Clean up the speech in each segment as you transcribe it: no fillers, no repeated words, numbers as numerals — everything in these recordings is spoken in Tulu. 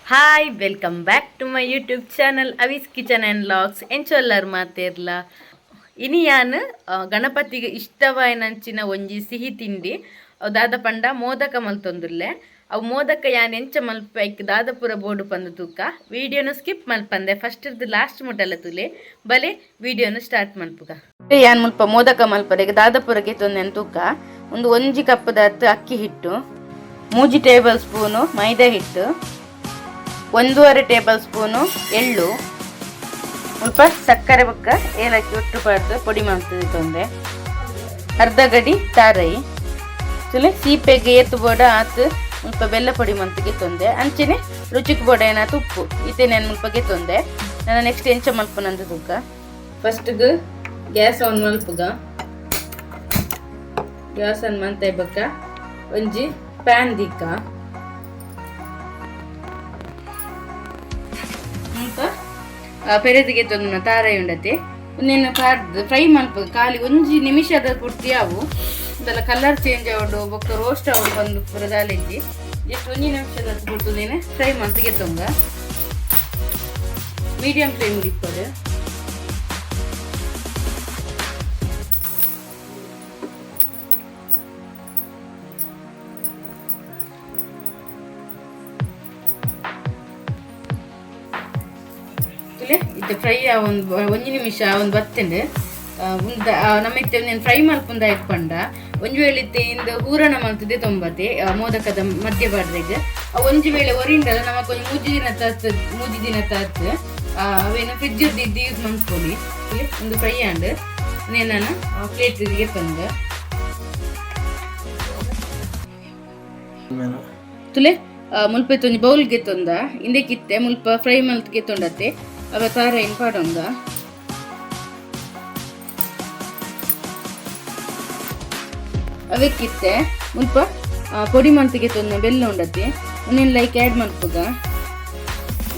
Hi, welcome back to my YouTube channel Avi's kitchen and vlogs. ಎಂಚೊಲ್ಲರ್ ಮಾತೇರ್ಲ ಇನಿ ಯಾನ್ ಗಣಪತಿಗೆ ಇಷ್ಟವಾಯಿನಂಚಿನ ಒಂಜಿ ಸಿಹಿ ತಿಂಡಿ ಅವು ದಾದ ಪಂಡ ಮೋದಕ ಮಲ್ತೊಂದುಲ್ಲೆ. ಅವು ಮೋದಕ ಯಾನ್ ಎಂಚ ಮಲ್ಪೆ, ಐಕ್ ದಾದಪುರ ಬೋಡು ಪಂದು ತೂಕ. ವಿಡಿಯೋನು ಸ್ಕಿಪ್ ಮಲ್ಪಂದೆ ಫಸ್ಟ್ ಇರ್ದು ಲಾಸ್ಟ್ ಮುಟಲ ತೂಲೆ. ಬಲೆ, ವಿಡಿಯೋನು ಸ್ಟಾರ್ಟ್ ಮಲ್ಪುಗ. ಯಾನ್ ಮುಲ್ಪ ಮೋದಕ ಮಲ್ಪರೆಗ್ ದಾದಪುರಕ್ಕೆ ತೊಂದೆನ್ ತೂಕ. ಒಂದು ಒಂಜಿ ಕಪ್ಪುದಾತ್ ಅಕ್ಕಿ ಹಿಟ್ಟು, 3 ಟೇಬಲ್ ಸ್ಪೂನು ಮೈದಾ ಹಿಟ್ಟು, 1.5 ಟೇಬಲ್ ಸ್ಪೂನು ಎಳ್ಳು, ಮುಲ್ಪ ಸಕ್ಕರೆ ಬೊಕ್ಕ ಏಲಕ್ಕಿ ಒಟ್ಟು ಪಾಡ್ದು ಪೊಡಿ ಮಾಡ್ತದೆ ತೊಂದೆ, ಅರ್ಧ ಗಡಿ ತಾರೈ ತುಲೆ, ಸೀಪೆಗೆ ಏತು ಬೋಡ ಆತು ಮುಲ್ಪ ಬೆಲ್ಲ ಪೊಡಿ ಮಂತಿಗೆ ತೊಂದೆ, ಅಂಚೆನೆ ರುಚಿಗೆ ಬೋಡ ಏನಾತು ಉಪ್ಪು. ಇತ್ತೆ ನಾನು ಮುಲ್ಪಗೆ ತೊಂದೆ. ನಾನು ನೆಕ್ಸ್ಟ್ ಎಂಚ ಮಲ್ಪುನಂತ ತೂಕ. ಫಸ್ಟ್ಗೆ ಗ್ಯಾಸ್ ಆನ್ ಮಲ್ಪುಗ. ಗ್ಯಾಸ್ ಆನ್ ಮಂತ ಬೊಕ್ಕ ಒಂಜಿ ಪ್ಯಾನ್ ದಿಕ್ಕ. ಮುಲ್ಪ ಪೆರೆದಿಗೆ ತೊಂದುನ ತಾರಾಯಿ ಉಂಡತೆ, ಉಂದೆನ್ ಪಾಡ್ದು ಫ್ರೈ ಮಲ್ಪ. ಖಾಲಿ ಒಂಜಿ ನಿಮಿಷದ ಪೂರ್ತಿ ಅವು ಇದೆಲ್ಲ ಕಲರ್ ಚೇಂಜ್ ಆವಡು ಬೊಕ್ಕ ರೋಸ್ಟ್ ಆವಡು ಬಂದು ಪೂರ ದಾಲಿಜ್ಜಿ. ಜಸ್ಟ್ ಒಂಜಿ ನಿಮಿಷದ ಪೂರ್ತಿ ಉಂದೆನ್ ಫ್ರೈ ಮಲ್ತ್ ಗೆತ್ತೊಂಗ. Medium flame ಇಪ್ಪಡು. ಇತ್ತೆ ಫ್ರೈ ಒಂದು ಒಂಜಿ ನಿಮಿಷ ಒಂದು ಬತ್ತಂಡು. ಉಂದ ನಮ್ಮ ಇತ್ತೆ ಒಂದೇನು ಫ್ರೈ ಮಲ್ಪುಂದ ಪಂಡ, ಒಂಜಿ ವೇಳೆ ಇತ್ತೆ ಇಂದ ಹೂರಣ ಮಲ್ತದೆ ತೊಂಬತೆ ಮೋದಕದ ಮಧ್ಯ ಬಾಡ್ರೆಗ್. ಒಂಜಿ ವೇಳೆ ಒರಿಂಡಲ ನಮಕ್ ಒಂಜಿ ಮೂಜಿ ದಿನ ತಾತ್, 3 ದಿನ ತಾತ್ ಅವೇನು ಫ್ರಿಜ್ ಇದ್ದು ಯೂಸ್ ಮನ್ಪೊಲಿ. ಒಂದು ಫ್ರೈ ಆಂಡ್ ನಾನು ಪ್ಲೇಟ್ ತಂದ ತುಲೆ. ಮುಲ್ಪ ಒಂಜಿ ಬೌಲ್ ಗೆತ್ತೊಂದ. ಇಂದೆಕಿತ್ತೆ ಮುಲ್ಪ ಫ್ರೈ ಮಲ್ತ್ ಗೆತ್ತೊಂಡತ್ತೆ, ಅವ ತಾರೈನ್ ಪಾಡೊಂದ. ಅವೆಕ್ಕಿತ್ತೆ ಮುಲ್ಪ ಪೊಡಿ ಮಲ್ತ್ ಗೆತ್ತೊಂದ ಬೆಲ್ಲ ಉಂಡತ್ತೆ, ಒಂದೇನು ಲೈಕ್ ಆ್ಯಡ್ ಮಲ್ಪುಗ.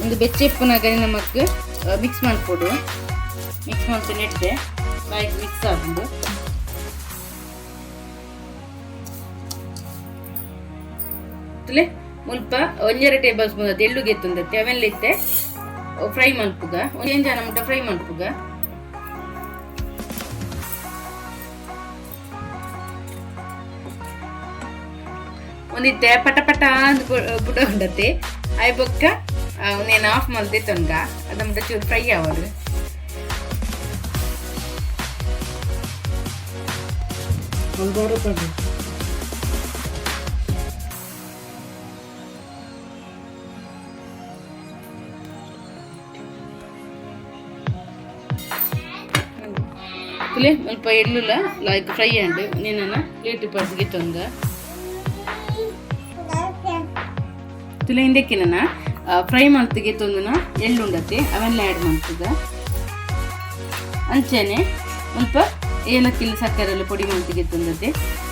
ಒಂದು ಬೆಚ್ಚೆಪ್ಪುನಾಗನೆ ನಮಕ್ ಮಿಕ್ಸ್ ಮಲ್ಪೊಡು. ಮಿಕ್ಸ್ ಮಲ್ತು ನೆಡ್ಡೆ ಲೈಕ್ ಮಿಕ್ಸ್ ಆಗುಂಡು. ತುಲೆ, ಮುಲ್ಪ ಒಂಜರೆ ಟೇಬಲ್ ಸ್ಪೂನ್ ಎಳ್ಳು ಗೆತ್ತುಂದತ್ತೆ, ಅವೆಲ್ಲ ಇತ್ತೆ ಫ್ರೈ ಮಲ್ಪುಗ. ಒಂಜಿ ಜನ ಮುಟ್ಟ ಫ್ರೈ ಮಲ್ಪುಗ. ಒಂದಿತ್ತೆ ಪಟ ಪಟ ಅಂದ್ ಬುಡ ಉಂಡತ್ತೆ. ಆಯ್ ಬೊಕ್ಕ ಒಂದೇನು ಆಫ್ ಮಲ್ತೆ ತೊಂಗ. ಅದ ಮುಟ್ಟ ಚೂರು ಫ್ರೈ ಆವಡು. ಬಂಗಾರ. ತುಲೆ, ಮುಲ್ಪ ಎಳ್ಳುಲ ಲೈಕ್ ಫ್ರೈ ಆಂಡ್. నేనన్న ಪ್ಲೇಟ್ ಪಡ್ದು ತೊಂಗ. ತುಲೆ, ಇಂದೆಕ್ಕಿನ ಫ್ರೈ ಮಲ್ತಿಗೆ ತೊಂದನ ಎಳ್ಳುಂಡತೆ, ಅವೆಲ್ಲ ಆ್ಯಡ್ ಮಾಡ್ತದ. ಅಂಚೆನೆ ಮುಲ್ಪ ಏಲಕ್ಕಿಲ್ಲ ಸಕ್ಕರೆ ಎಲ್ಲ ಪೊಡಿ ಮಲ್ತಿಗೆ ತೊಂದತೆ,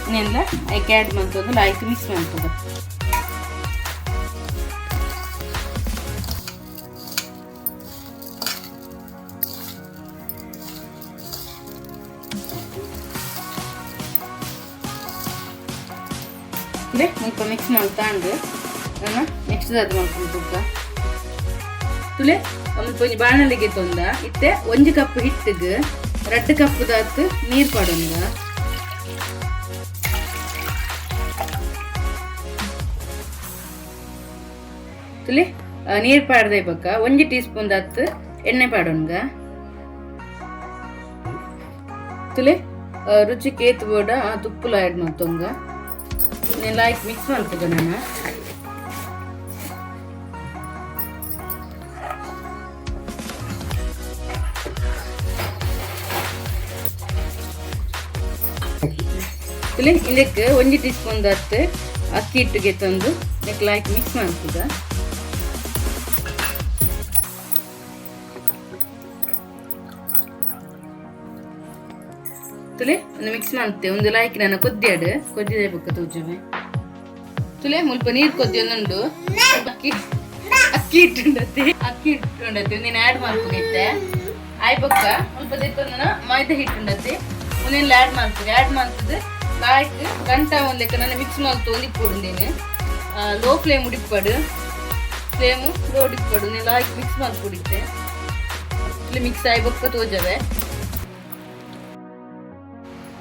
ಇನ್ನೆಲ್ಲ ಐಕ್ ಆ್ಯಡ್ ಮಲ್ತೊಂದು ಲೈಕ್ ಮಿಕ್ಸ್ ಮಾಡ್ತದ. ತುಲೆ, ಮುಲ್ಪ ಮಿಕ್ಸ್ ಮಲ್ತಾಂಡ್. ನಾನು ನೆಕ್ಸ್ಟ್ ಅದು ಮಲ್ಕೊಂಡು ತೂಕ. ತುಲೆ, ಮುಲ್ಪ ಒಂಜಿ ಬಾಣಲಿಗೆ ತೊಂದ. ಇತ್ತೆ ಒಂಜಿ ಕಪ್ ಹಿಟ್ಟಿಗೆ 2 ಕಪ್ ದಾತ್ ನೀರು ಪಾಡೊಂದ. ತುಲೆ, ನೀರು ಪಾಡ್ದೆ ಬೊಕ್ಕ ಒಂಜಿ ಟೀ ಸ್ಪೂನ್ ದಾತ್ ಎಣ್ಣೆ ಪಾಡೊಂಗ. ತುಲೆ, ರುಚಿಗೆ ಏತ್ ಬೋಡ ಆ ತುಪ್ಪುಲ ಆ್ಯಡ್ ಮಲ್ತೊಂಗ. ಲೈಕ್ ಮಿಕ್ಸ್ ಮಲ್ಪುಗ ನಾನು. ತುಲೆ, ಇಂದಕ್ಕೆ ಒಂಜಿ ಟೀ ಸ್ಪೂನ್ ದಾತ್ ಅಕ್ಕಿ ಹಿಟ್ಟಿಗೆ ತಂದು ನೆಕ್ ಲೈಕ್ ಮಿಕ್ಸ್ ಮಲ್ಪುಗ. ತುಲೆ, ಒಂದು ಮಿಕ್ಸ್ ಮಾಡ್ತೆ. ಒಂದು ಲೈಕ್ ನನ್ನ ಕೊದ್ದಿಯಾಡು ಕೊದ್ದಿದೆ ಬೊಕ್ಕ ತೂಜುವೆ. ತುಲೆ, ಮುಲ್ಪ ನೀರು ಕೊದ್ದಿ ಒಂದುಂಡು. ಅಕ್ಕಿ ಅಕ್ಕಿ ಹಿಟ್ಟುಂಡತ್ತೆ, ಅಕ್ಕಿ ಹಿಟ್ಟುಂಡತ್ತೆ, ನೀನು ಆ್ಯಡ್ ಮಲ್ಪುಗೈತೆ. ಆಯ್ ಬೊಕ್ಕ ಮುಲ್ಪ ದೆತ್ತೊಂದನ ಮೈದಾ ಹಿಟ್ಟುಂಡತ್ತೆ, ಒಂದೇನು ಆ್ಯಡ್ ಮಲ್ಪುಗ. ಆ್ಯಡ್ ಮಲ್ತದ ಲಾಯ್ಕ್ ಗಂಟ ಒಂದ್ ಲೆಕ್ಕ ನನ್ನ ಮಿಕ್ಸ್ ಮಲ್ತು ಒಂದಿಪ್ಪುಡು. ನೀನು ಲೋ ಫ್ಲೇಮ್ ಉಡಿಪ್ಪಡು. ಫ್ಲೇಮ್ ಲೋಡಿಪ್ಪಡು ಲಾಯ್ಕ್ ಮಿಕ್ಸ್ ಮಲ್ಪುಡಿತ್ತೆ. ಇಲ್ಲಿ ಮಿಕ್ಸ್ ಆಯಿ ಬೊಕ್ಕ ತೋಜವೆ.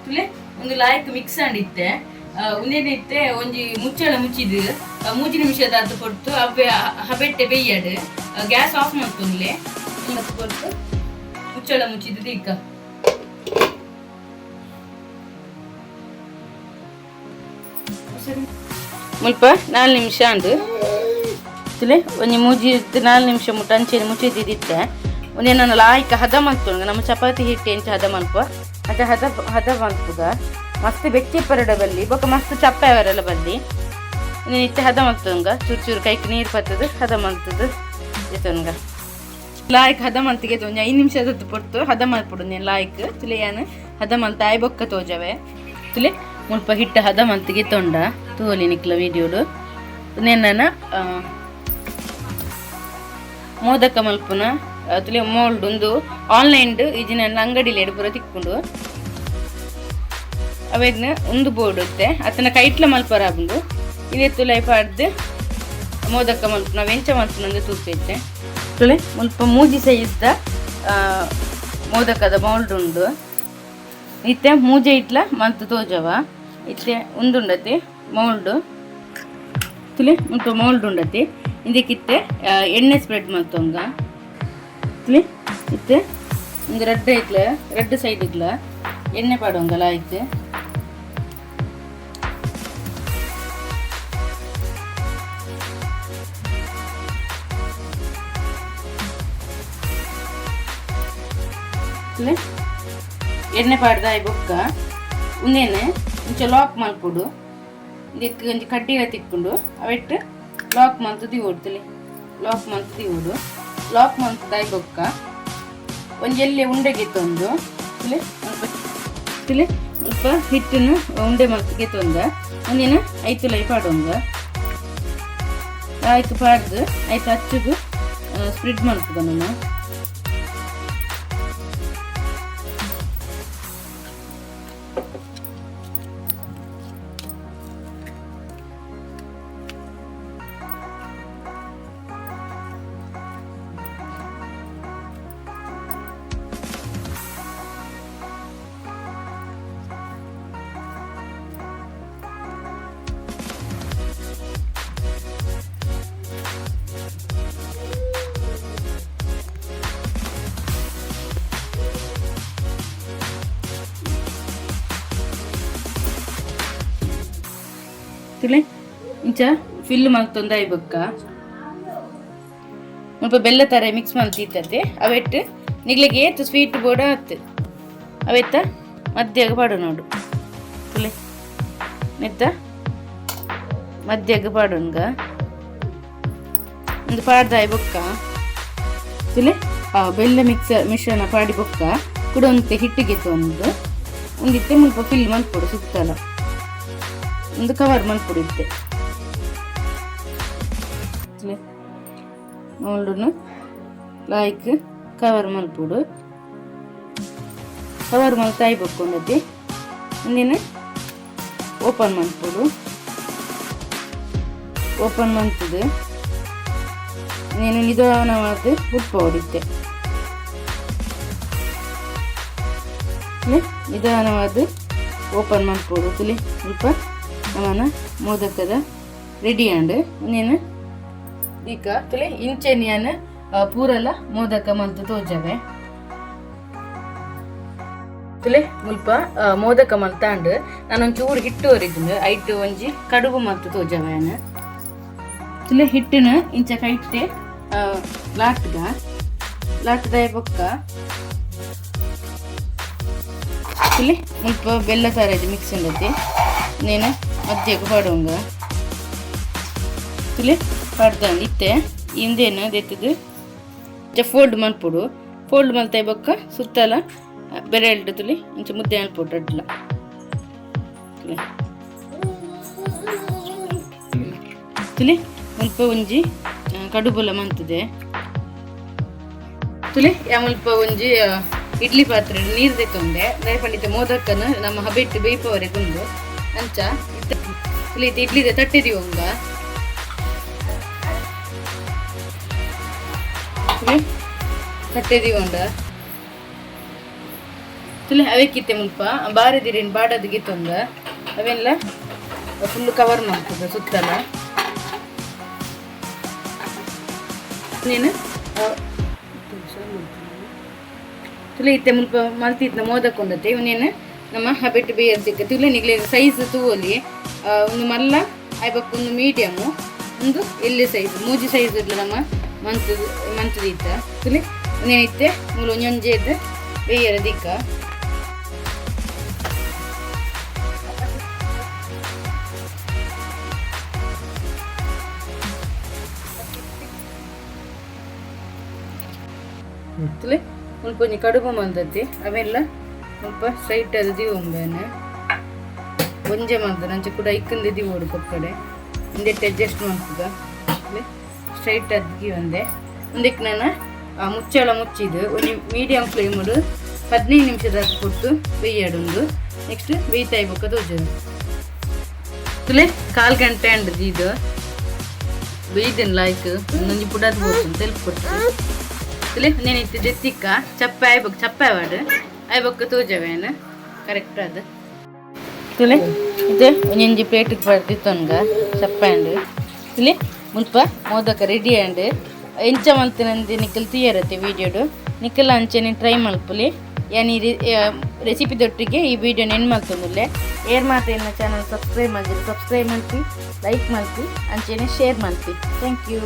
ತುಲೆ ಒಂದು ಲಾಯ್ಕ್ ಮಿಕ್ಸ್ ಆಂಡಿತ್ತೆ. ಉಂದೇನಿತ್ತೆ ಒಂಜಿ ಮುಚ್ಚಳ ಮುಚ್ಚಿದು 3 ನಿಮಿಷದ ಕೊಡ್ತು ಅವೇ ಹಬೆಟ್ಟೆ ಬೇಯ್ಯಡು. ಗ್ಯಾಸ್ ಆಫ್ ಮಲ್ತುನ್ಲೆ ಮತ್ತು ಕೊಡ್ತು ಮುಚ್ಚಳ ಮುಚ್ಚಿದ್ದು ದೀಕ. ಮುಲ್ಪ 4 ನಿಮಿಷ ಅಂದು. ತುಲೆ ಒಂಜಿ ಮೂಜಿ 4 ನಿಮಿಷ ಮುಟ್ಟ ಅಂಚೆ ಮುಚ್ಚಿದ್ದಿತ್ತೆ. ಒಂದೇ ನಾನು ಲಾಯ್ಕ ಹದ ಮಲ್ತುಂಡು. ನಮ್ಮ ಚಪಾತಿ ಹಿಟ್ಟು ಎಂಚ ಹದ ಮಲ್ಪ ಅಂಚ ಹದ ಹದ ಮಲ್ಪುಗ. ಮಸ್ತ್ ಬೆಚ್ಚಿ ಪರಡ ಬಲ್ಲಿ ಬೊಕ ಮಸ್ತ್ ಚಪ್ಪೆ ಅವರೆಲ್ಲ ಬಲ್ಲಿ. ನೀನು ಇತ್ತೆ ಹದ ಮಲ್ತುಂಗ. ಚೂರು ಚೂರು ಕೈಕ್ ನೀರು ಪತ್ತದು ಹದ ಮಲ್ತದು ಎತ್ತುಂಗ. ಲಾಯ್ಕ್ ಹದ ಮಲ್ತಿಗೆ ಒಂಜಿ 5 ನಿಮಿಷದದ್ದು ಪೊರ್ತು ಹದ ಮಲ್ಪುಡು ನೀನು ಲಾಯ್ಕ್. ತುಲೆ ಯಾನ್ ಹದ ಮಲ್ತ ಆಯ್ ಬೊಕ್ಕ ತೋಜವೆ. ತುಲೆ ಮುಲ್ಪ ಹಿಟ್ಟು ಹದ ಮಲ್ತಿಗೆ ತೊಂಡ ತೋಲಿ ನಿಕ್ಲ ವೀಡಿಯೋಡು. ನನ್ನ ಮೋದಕ ಮಲ್ಪುನ ತುಲೆ ಮೋಲ್ಡ್ ಒಂದು ಆನ್ಲೈನ್ ಇಜಿನ ಅಂಗಡಿಲಿ ಎಡುಪುರ ತಿಕ್ಕೊಂಡು ಅವೇಗ್ನ ಒಂದು ಬೋರ್ಡ್ ಇತ್ತೆ ಅತನ ಕೈಟ್ಲ ಮಲ್ಪರ ಆಪುಂಡು. ಇದೇ ತುಲೈ ಪಾಡ್ದು ಮೋದಕ ಮಲ್ಪುನ ವೆಂಚ ಮಲ್ಪುನ ತೂಪೈತೆ. ತುಲೆ ಮುಲ್ಪ ಮೂಜಿ ಸೈಜ್ದ ಮೋದಕದ ಮೌಲ್ಡ್ ಉಂಡು. ಇತ್ತೆ ಮೂಜೆ ಇಟ್ಲ ಮಲ್ತ್ ತೋಜವ. ಇತ್ತೆ ಉಂದುಂಡತಿ ಮೌಲ್ಡ್. ತುಲೆ ಮುಲ್ಪ ಮೌಲ್ಡ್ ಉಂಡತಿ. ಇಂದಕ್ಕಿತ್ತೆ ಎಣ್ಣೆ ಸ್ಪ್ರೆಡ್ ಮಲ್ತೊಂಗ. ತುಲೆ ಇತ್ತೆ ಒಂದು ರಡ್ಡ್ ಐತ್ಲ ರಡ್ಡ್ ಸೈಡ್ಗ್ಲ ಎಣ್ಣೆ ಪಾಡೊಂಗಲ ಆಯ್ತು. ತುಲೆ ಎಣ್ಣೆ ಪಾಡ್ದಾಯಿ ಬೊಕ್ಕ ಉಂದೇನೆ ಇಂಚ ಲಾಕ್ ಮಲ್ಪೊಡು. ಇಂದೆಕ್ ಒಂಜಿ ಕಡ್ಡಿಲ ತಿಕ್ಕುಂಡು. ಅವೆಟ್ ಲಾಕ್ ಮಲ್ತ್ ದಿವೊಡು. ತುಲೆ ಲಾಕ್ ಮಲ್ತ್ ದಿವೊಡು. ಲಾಕ್ ಮಲ್ತ್ ದಾಯಿ ಬೊಕ್ಕ ಒಂಜಿ ಎಲ್ಯ ಉಂಡೆ ಗೆತ್ತೊಂದು ತುಲೆ ಮುಲ್ಪ ತುಲೆ ಮುಲ್ಪ ಹಿಟ್ಟನ್ನು ಉಂಡೆ ಮಲ್ತ್ ಗೆತ್ತೊಂದ ಒಂದಿನ ಐತುಲೈ ಪಾಡೊಂಗ. ಆಯ್ತು ಪಾಡ್ದು ಆಯ್ತು ಅಚ್ಚುಗು ಸ್ಪ್ರೆಡ್ ಮಲ್ಪುಗ ನಮ. ತುಲೆ ಇಂಚ ಫಿಲ್ ಮಲ್ತೊಂದು ಬೊಕ್ಕ ಮುಲ್ಪ ಬೆಲ್ಲ ತರ ಮಿಕ್ಸ್ ಮಲ್ತಿತ್ತತೆ. ಅವೆಟ್ ನಿಗ್ಲಿಗೆ ಏತ್ ಸ್ವೀಟ್ ಬೋಡ ಆತು ಅವೆತ್ತ ಮಧ್ಯಾಗ ಪಾಡು ನೋಡು. ತುಲೆ ನೆತ್ತ ಮಧ್ಯಾಗ ಪಾಡುನ್ಗ. ಒಂದು ಪಾಡ್ದಾಯಿ ಬೊಕ್ಕ ತುಲೆ ಆ ಬೆಲ್ಲ ಮಿಕ್ಸ ಮಿಶ್ರಣ ಪಾಡಿ ಬೊಕ್ಕ ಕುಡೊಂತೆ ಹಿಟ್ಟಿಗೆ ಒಂದು ಒಂದಿತ್ತೆ ಮುಲ್ಪ ಫಿಲ್ ಮಲ್ಪೊಡು. ಸುತ್ತಲ ಒಂದು ಕವರ್ ಮಲ್ಪೊಡು. ಇತ್ತೆ ಮೌಲ್ಡುನು ಲಾಯ್ಕ್ ಕವರ್ ಮಲ್ಪೊಡು. ಕವರ್ ಮಲ್ತಾಯಿ ಬೊಕ್ಕೊಂಡತಿ ಒಂದಿನ ಓಪನ್ ಮಲ್ಪೊಡು. ಓಪನ್ ಮಲ್ತದು ನೀನು ನಿಧಾನವಾದ ಬುಡ್ಪೊಡು. ಇತ್ತೆ ನಿಧಾನವಾದ ಓಪನ್ ಮಲ್ಪೊಡು. ತುಲಿ ಸ್ವಲ್ಪ ನಮನ ಮೋದಕದ ರೆಡಿ ಆಂಡ್. ನೀನು ಈಗ ತುಲೆ ಇಂಚೆನಿಯನ್ ಪೂರಲ ಮೋದಕ ಮಲ್ತು ತೋಜವೆ. ತುಲೆ ಮುಲ್ಪ ಮೋದಕ ಮಲ್ತಾಂಡ್. ನಾನೊಂಚೂರು ಹಿಟ್ಟು ಒರಿದ್ನು. ಐಟು ಒಂಜಿ ಕಡುಬು ಮಲ್ತು ತೋಜವೆ. ತುಲೆ ಹಿಟ್ಟಿನ ಇಂಚ ಕೈಟ್ಟೆ ಲಾಟ್ಗ ಲಾಟ್ದಾಯ ಬೊಕ್ಕ ತುಲೆ ಮುಲ್ಪ ಬೆಲ್ಲ ತರ ಮಿಕ್ಸ್ ಉಂಡತಿ. ನೇನು ಮಧ್ಯಕ್ಕೆ ಪಾಡುವಂಗ. ತುಲೆ ಪಾಡ್ದಂಡು. ಇತ್ತೆ ಇಂದೇನು ದೆತ್ತದು ಇಂಚ ಫೋಲ್ಡ್ ಮಲ್ಪೊಡು. ಫೋಲ್ಡ್ ಮಲ್ತಾಯಿ ಬೊಕ್ಕ ಸುತ್ತಲ ಬೆರೆಲ್ಡ್ ತುಲಿ ಇಂಚ ಮುದ್ದೆ ಮಲ್ಪೊಡು ಅಡ್ಲ. ತುಲೆ ತುಲೆ ಮುಲ್ಪ ಒಂಜಿ ಕಡುಬುಲ ಮಂತದೆ. ತುಲೆ ಯಾ ಮುಲ್ಪ ಒಂಜಿ ಇಡ್ಲಿ ಪಾತ್ರೆ ನೀರು ದೆತ್ತೊಂದೆ. ದಾಯೆ ಪಂಡಿತ ಮೋದಕನ ನಮ್ಮ ಹಬೆಟ್ಟು ಬೇಯ್ಪವರೆ ಗುಂಡು ಅಂಚ. ತುಲೆ ಇಡ್ಲಿದ ತಟ್ಟೆ ದಿವಂಗ. ಕಟ್ಟೆ ದಿಗೊಂಡ ತುಲೆ ಅವೆಕ್ಕಿತ್ತೆ ಮುಲ್ಪ ಬಾರದಿರೇನು ಬಾಡದು ಗಿತ್ತೊಂದ ಅವೆಲ್ಲ ಫುಲ್ ಕವರ್ ಮಾಡ್ತದೆ ಸುತ್ತಲ. ನೀನು ತುಲೆ ಇತ್ತೆ ಮುಲ್ಪ ಮಲ್ತಿತ್ನ ಮೋದಕೊಂಡತೆ ಇವನೇನು ನಮ್ಮ ಹಬೆಟ್ ಬೇಯರ್ ಸಿಕ್ಕ ತುಲೆ ನಿಗ್ಲೆ ಸೈಜ್ ತೂವೊಲಿ. ಒಂದು ಮಲ್ಲ ಆಯ್ಬಕ್ ಒಂದು ಮೀಡಿಯಮು ಒಂದು ಎಲ್ಲಿ ಸೈಜ್ ಮೂಜಿ ಸೈಜ್ ಇಡ್ಲ ನಮ್ಮ ಮಂತದ ಮಂತದ ಇತ್ತ ತುಲೆ ಒಂದೇನಿತ್ತೆ ಮೂಲು ಒಂಜೊಂಜೆದ್ ಬೇಯರ ದಿಕ್ಕ. ತುಲೆ ಮುಲ್ಪ ಒಂಜಿ ಕಡುಬು ಮಲ್ದತಿ ಅವೆಲ್ಲ ಮುಲ್ಪ ಸ್ಟ್ರೈಟ್ ಅದು ದಿವೊಂಬೇನೆ ಒಂಜೆ ಮಲ್ದ ನಂಚೆ ಕೂಡ ಇಕ್ಕಂದೆ ದಿವೋಡು ಪಕ್ಕಡೆ ಒಂದೆಟ್ಟು ಅಡ್ಜಸ್ಟ್ ಮಾಡ್ತದ ಸ್ಟ್ರೈಟ್ ಅದ್ಗಿ ಒಂದೆ ಒಂದಕ್ಕೆ ನಾನು ಮುಚ್ಚಳ ಮುಚ್ಚಿದ್ದು ಒಂಜಿ ಮೀಡಿಯಂ ಫ್ಲೇಮುಡು 15 ನಿಮಿಷದ ಕೊಟ್ಟು ಬೇಯಾಡುಂದು. ನೆಕ್ಸ್ಟ್ ಬೇಯ್ತಾಯಿ ಬೊಕ್ಕ ತೋಜದು. ತುಲೆ ಕಾಲು ಗಂಟೆ ಅಂಡದು ಇದು ಬೇಯ್ದನ್ ಲಾಯ್ಕ್ ಒಂದೊಂಜಿ ಪುಡಾದ್ ಬೋತು ತೆಲ್ಪು ಕೊಟ್ಟು. ತುಲೆ నేనైతే జెత్తిక్క ಚಪ್ಪೆ ಆಯ್ಬೊಕ್ ಚಪ್ಪೆ ಆವಾಡು ಆಯ್ಬೊಕ್ಕ ತೋಜವೇನು ಕರೆಕ್ಟ್ ಅದು. ತುಲೆ ಇದು ಒಂಜೊಂಜಿ ಪ್ಲೇಟಿಗೆ ಬರ್ದಿತ್ತೊನ್ಗ ಚಪ್ಪೆ ಅಂಡ್. ತುಲೆ ಮುಲ್ಪ ಮೋದಕ ರೆಡಿ ಅಂಡ್. ಎಂಚ ಮಲ್ತಿನಂದು ನಿಕ್ಕಲ್ ತೂಯರತ್ತೆ ವೀಡಿಯೋಡು ನಿಕ್ಕಲ್ ಅಂಚನೆ ಟ್ರೈ ಮಲ್ಪುಲಿ. ಯಾನ್ ಈ ರೆಸಿಪಿ ದೊಟ್ಟಿಗೆ ಈ ವಿಡಿಯೋ ನೆನ್ ಮಲ್ತೊಂದುಲ್ಲೆ. ಏರ್ ಮಾತ ಎನ್ನ ಚಾನಲ್ ಸಬ್ಸ್ಕ್ರೈಬ್ ಮಲ್ದಿರ ಸಬ್ಸ್ಕ್ರೈಬ್ ಮಲ್ಪಿ, ಲೈಕ್ ಮಲ್ಪಿ, ಅಂಚನೆ ಶೇರ್ ಮಲ್ಪಿ. Thank you.